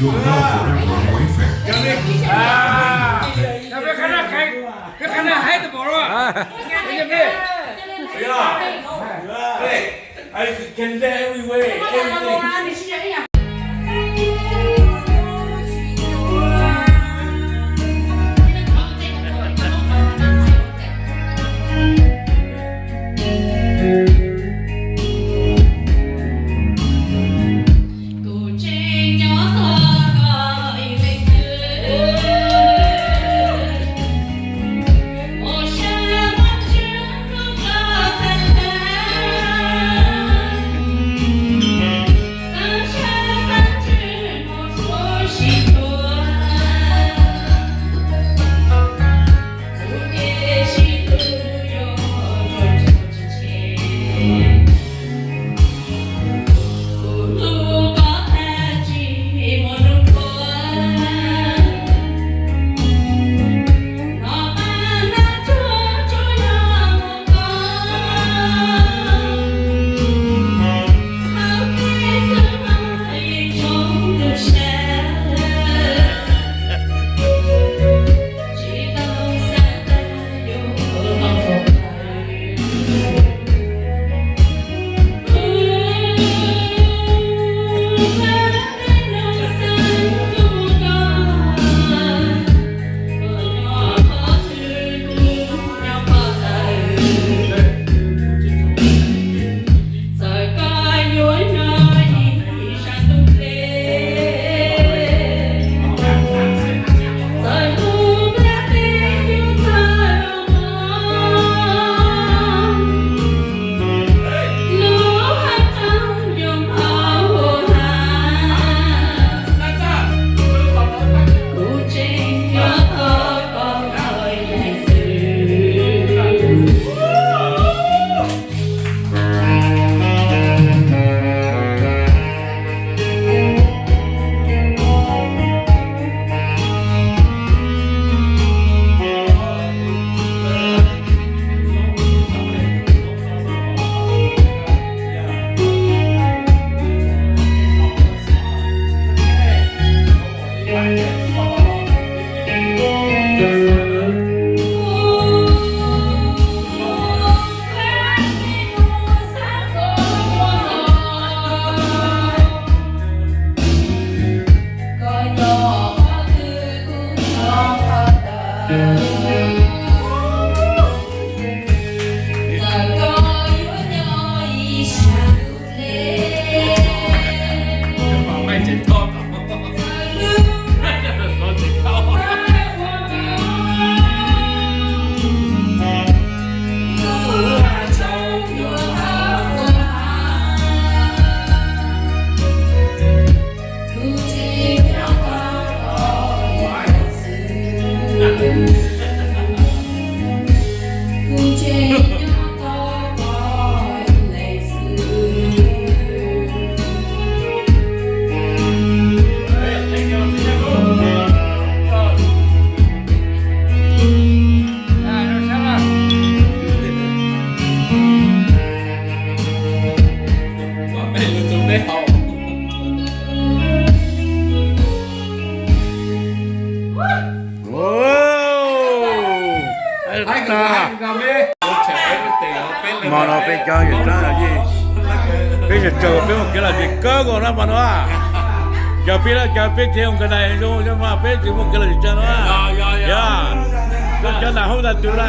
Your love forever and wayfair. Ah, peb qhab naj hais tus pom los. Hey, I can get everywhere, everything. Hmo no peb cov yawm tsaab los yeej, peb tseem tsaws peb mus kev lom zem kawg nkaus na hmo no. Yog peb, yog peb tsev ua nkawd nais zoo mas peb tseem mus kev lom zem tsawg no. Yog, cov nam hoob tag tus na.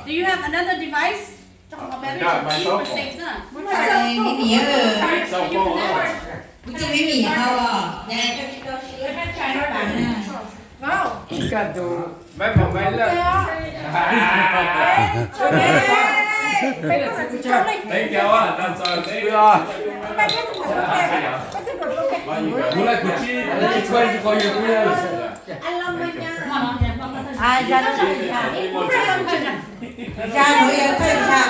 Do you have another device? Ua Zaj nuav yog thawj zaj.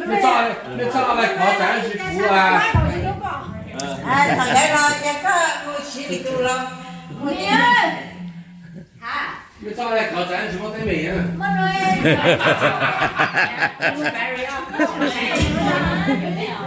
Nej txhob, nej txhob laj kov tsam ntsis kuv. Thaum ntawd los yog koj mus siv lwm tus los mus. Nej txhob laj kov tsam ntsis muaj teeb meem.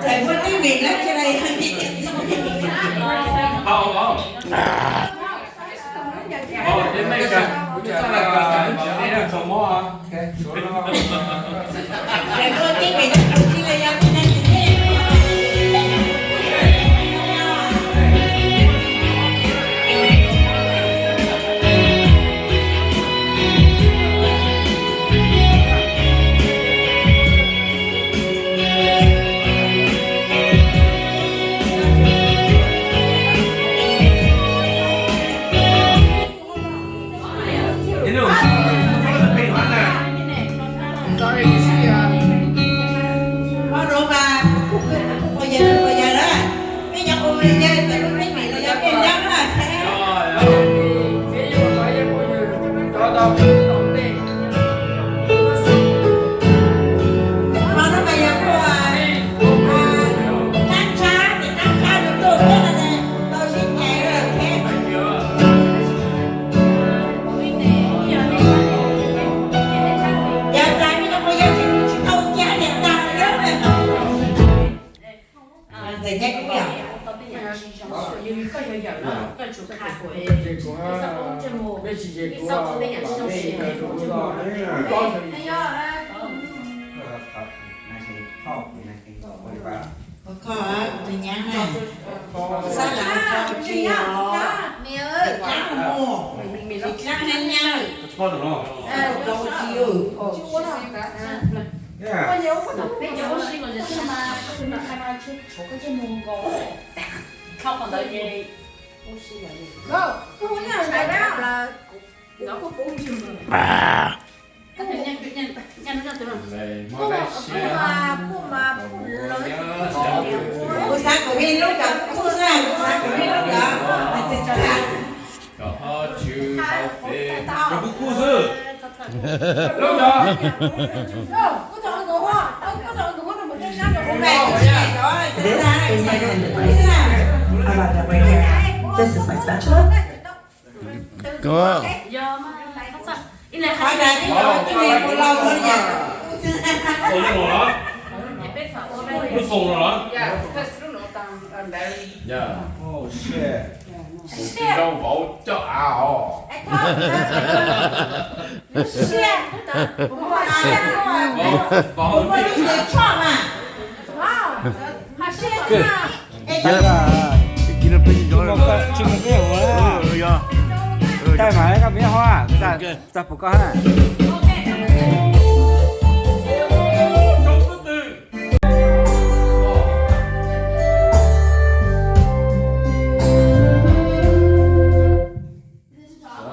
Txawm muaj teeb meem na, tsis Koj tus nyab na, sab laj koj tsis yog, dlaab mus, dlaab nyab, koj tsis yog. Kuv xav kuv me lub kawm kuv xwb, kuv xav kuv me lub kawm. Kawm kuv kuv xwb. Lub kawm. This is my spatula. Qhov daim peb cov tib neeg puas laus ua li yam. Lub foom no los? Tus zoo vauv coj av os. Vauv, vauv. Tsis mus peb hu, tag mas koj me hov, txog puas koj hab.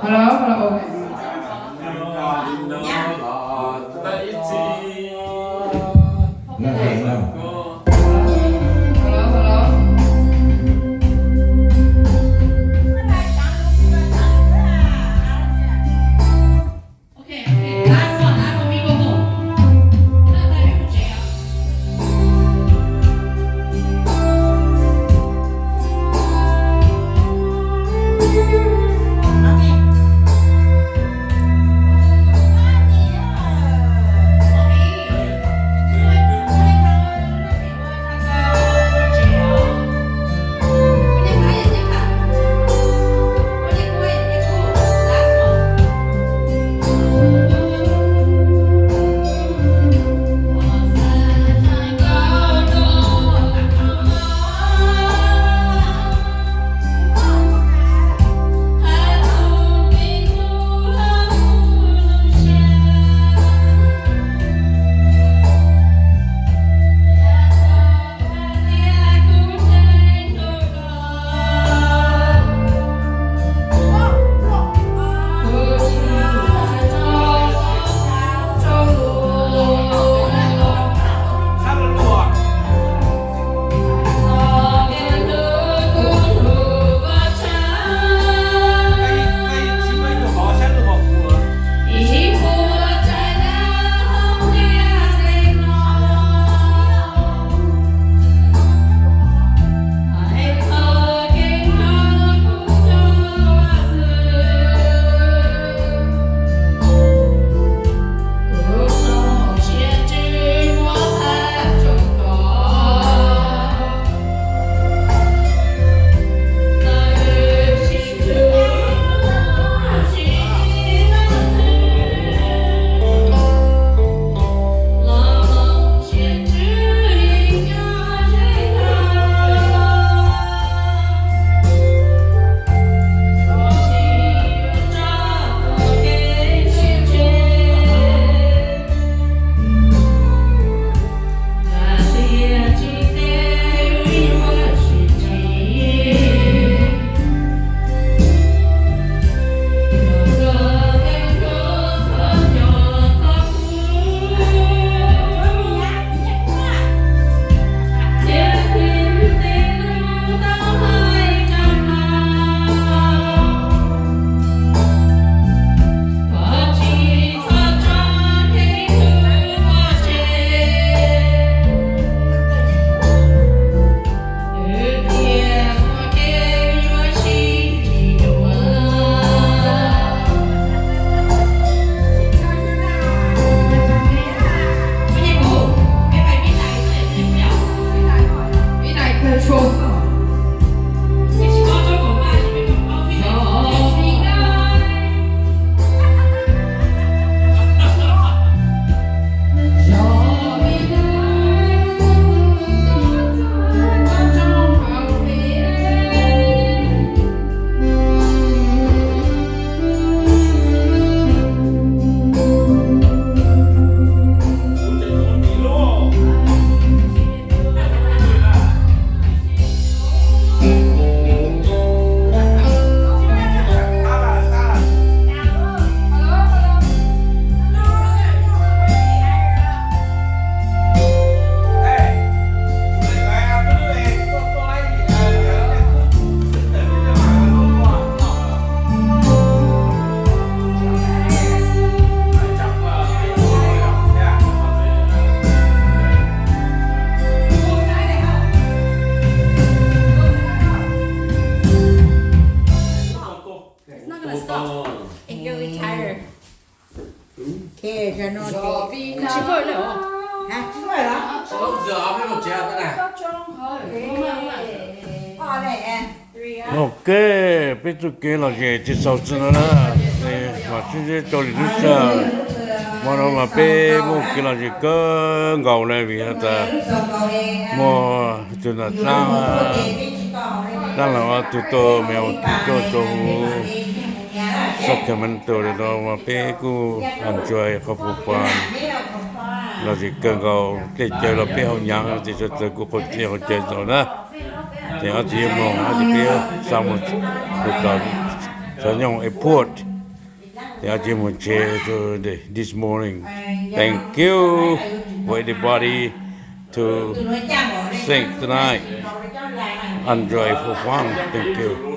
Hello, hello. Hello, hello. Ok, peb txoj kev lom zem tsis xaus txij no na, mas sib ntsib rau lwm lub sij hawm. Hmo no mas peb muaj kev lom zem kawg nkaus na vim has tas muaj tus nam dab, dab laug ob tug tuaj me ua kis tuaj rau huv Sacramento no mas peb kuj enjoy qhov fun fun lom zem kawg nkaus. Tej caw los peb haus nyaav, tej sawv daws kuj qaug dej qaug cawv ntau na. Ces ob txiv yuav moog, ob txiv peb xa moog tus tom Xav Nyooj Airport. Ces ob txiv moog tsev this morning. Thank you for everybody to sing tonight. Enjoy for fun. Thank you.